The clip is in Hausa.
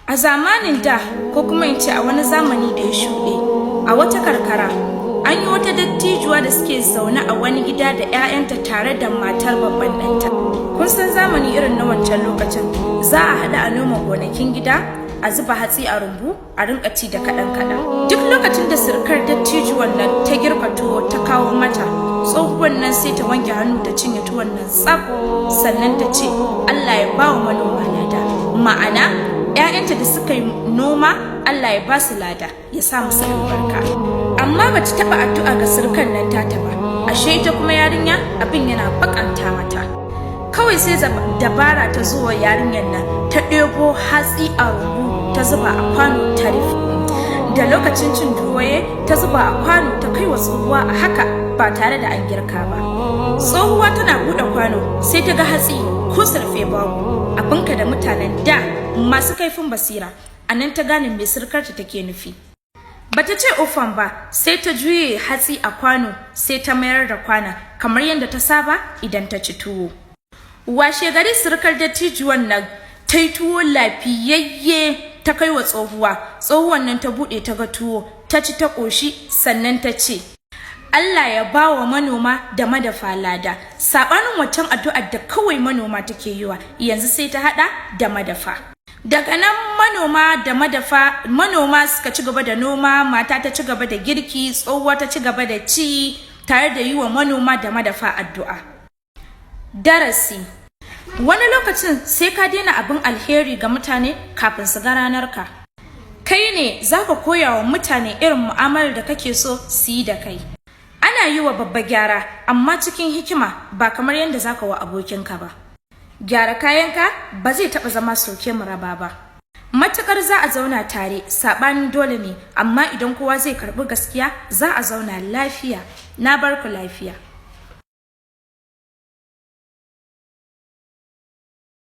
A zamanin da, ko kuma in ce a wani zamani da ya shuɗe, a wata karkara, an yi wata dattijuwa da suke zaune a wani gida da 'ya'yanta tare da matar babban ɗanta. Kun san zamani irin na wancan lokacin, za a haɗu a noma gonakin gida, a zuba hatsi a rumbu, a rinka ci da kaɗan kaɗan. Duk lokacin da surukar dattijuwan nan ta girka tuwo ta kawo mata, tsohuwan nan sai ta wanke hannu ta cinye tuwon nan tsaf, sannan ta ce, "Allah ya ba wa manoma lada." Ma'ana, 'ya'yanta da suka yi noma, Allah ya ba su lada, ya sa musu albarka. Amma bata taɓa addu'a ga surukan nan tata ba. Ashe ita kuma yarinya abin yana bakanta mata. Kawai sai dabara ta zo wa yarinyar nan, ta ɗebo hatsi a rumbu ta zuba a kwano ta rufe. Da lokacin cin tuwo ta zuba a kwano ta kai wa tsohuwa a haka ba tare da an girka ba. Tsohuwa tana buɗe kwano sai ta ga hatsi ko surfe babu. Abinka da mutanen da masu kaifin basira, a nan ta gane me surukarta take nufi. Bata ce ufan ba, sai ta juye hatsi a kwano, sai ta mayar da kwana kamar yadda ta saba idan ta ci tuwo. Washe gari surukar dattijuwan nan ta yi tuwo lafiyayye ta kai wa tsohuwa. Tsohuwan nan ta buɗe ta ga tuwo, ta ci ta ƙoshi, sannan ta ce, "Allah ya ba wa manoma da madafa lada." Saɓanin waccan addu'ar da kawai manoma take yi wa, yanzu sai ta haɗa da madafa. Daga nan manoma da madafa, manoma suka ci gaba da noma, mata ta ci gaba da girki, tsohuwa ta ci gaba da ci tare da yi wa manoma da madafa addu'a. Darasi: wani lokacin sai ka daina abin alheri ga mutane kafin su ga ranarka. Kai ne za ka koya wa mutane irin mu'amalar da kake so su yi da kai. Ana yi wa babba gyara, amma cikin hikima, ba kamar yadda za ka wa abokinka ba. Gyara kayanka ba zai taɓa zama sauke mu raba ba. Matuƙar za a zauna tare, saɓani dole ne, amma idan kowa zai karɓi gaskiya, za a zauna lafiya. Na bar ku lafiya.